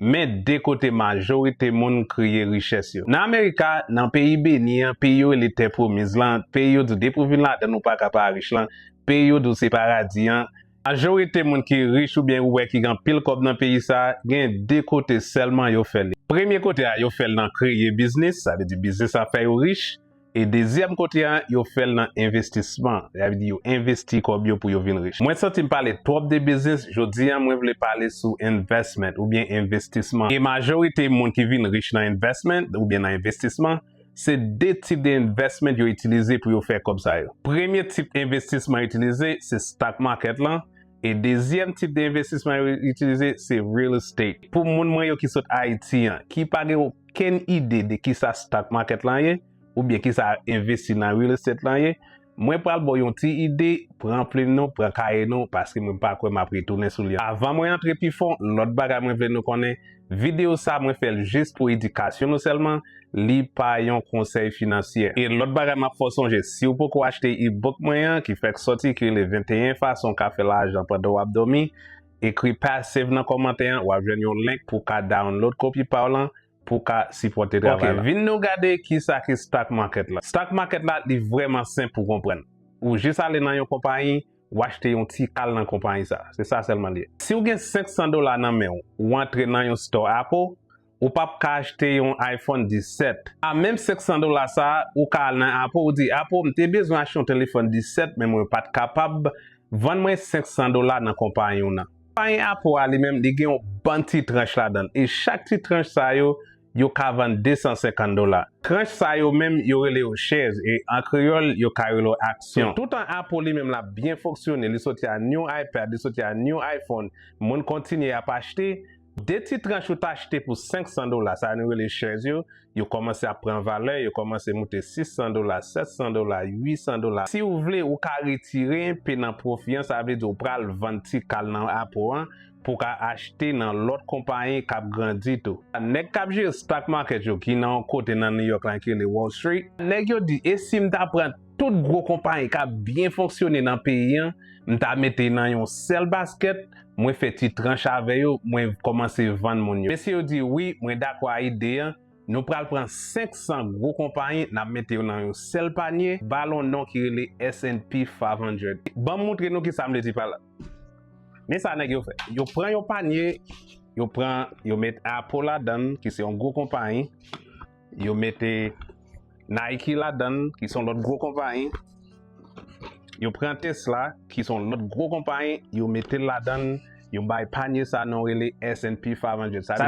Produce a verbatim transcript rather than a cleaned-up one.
Men de kote majorite moun kreye richès yo. Nan Amerika, nan peyi beni an, peyi yo rele tè pwomiz lan, peyi yo di w depi w vin ladan l ou pa ka pa rich lan, peyi yo di w se paradi an, majorite moun ki rich oubyen ou wè ki gen anpil kòb nan peyi sa a, gen de kote sèlman yo fè l. Premye kote a, yo fè l nan kreye biznis, sa vle di biznis ap fè yo rich. E dezyèm kote a, yo fè l nan envestisman. Sa vle di yo envesti kòb yo pou yo vin rich. Mwen santi m pale twòp de biznis, jodi a mwen vle pale sou investment oubyen envestisman. E majorite moun ki vin rich nan investment oubyen nan envestisman, se de tip de investment yo itilize pou yo fè kòb sa yo. Premye tip envestisman yo itilize, se stock market lan. E dezyèm tip de envestisman yo itilize, se real estate. Pou moun mwen yo ki sot Ayiti an, ki pa gen okenn ide de kisa stock market lan ye, oubyen kisa envesti nan real estate lan ye, mwen pral ba w yon ti ide, pran plim nou, pran kaye nou, paske mwen pa kwè m ap retounen sou li. Avan mwen antre pi fon, lòt bagay mwen vle nou konnen, videyo sa mwen fè l jis pou edikasyon nou sèlman, li pa yon konsèy finansyè. E lòt bagay m ap fè w sonje, si w poko achte e-book mwen an, ki fèk sòti, ki rele venteyen fason w ka fè lajan pandan w ap dòmi, ekri passive nan kòmantè an, w ap jwenn yon link pou w ka download kopi pa w lan, pou w ka sipòte travay la. Ok, vin nou gade kisa ki stock market la. Stock market la, li vrèman senp pou konprann. Ou jis ale nan yon konpayi, ou achte yon ti kal nan konpayi sa. Se sa sèlman li ye. Si w gen senk san dola nan men w, ou antre nan yon store Apple, ou p ap ka achte yon iPhone disèt. A menm senk san dola sa a, ou ka al nan Apple, ou di, Apple, m te bezwen achte yon telefòn disèt, men mwen pa t kapab. Vann mwen senk san dola nan konpayi w nan. Konpayi Apple a li menm, li gen yon bann ti tranch ladan l. E chak ti tranch sa yo, yo ka vann de san senkant dola. Tranch sa yo menm, yo rele yo shares, e an kreyòl, yo ka rele yo aksyon. So, toutan Apple li menm l ap byen fonksyone, li soti a new iPad, li soti a new iPhone, moun kontinye ap achte, de ti tranch ou t achte pou senk san dola, sa nou rele shares yo, yo kòmanse ap pran valè, yo kòmanse moute sis san dola, sèt san dola, uit san dola. Si w vle, ou ka retire enpe nan pwofi an, sa vle di w pral vann ti kal nan Apple an, pou w ka achte nan lòt konpayi k ap grandi tou. Nèg k ap jere stock market yo ki nan yon kote nan New York la ki rele Wall Street, nèg yo di, e si m ta pran tout gwo konpayi k ap byen fonksyone nan peyi an, m ta mete nan yon sèl baskèt, mwen fè ti tranch avè yo, mwen kòmanse vann moun yo. Mesye yo di, wi, mwen dakò a ide an, nou pral pran senk san gwo konpayi, n ap mete yo nan yon sèl panye, ba l yon non ki rele S and P five hundred. Ban m montre nou kisa m vle di pa la. Men sa nèg yo fè. Yo pran yon panye, yo pran, yo met Apple ladan l, ki se yon gwo konpayi. Yo mete Nike ladan l, ki se yon lòt gwo konpayi. Yo pran Tesla, ki se yon lòt gwo konpayi, yo mete l ladan l, yo bay panye sa non rele S and P five hundred. Sa vle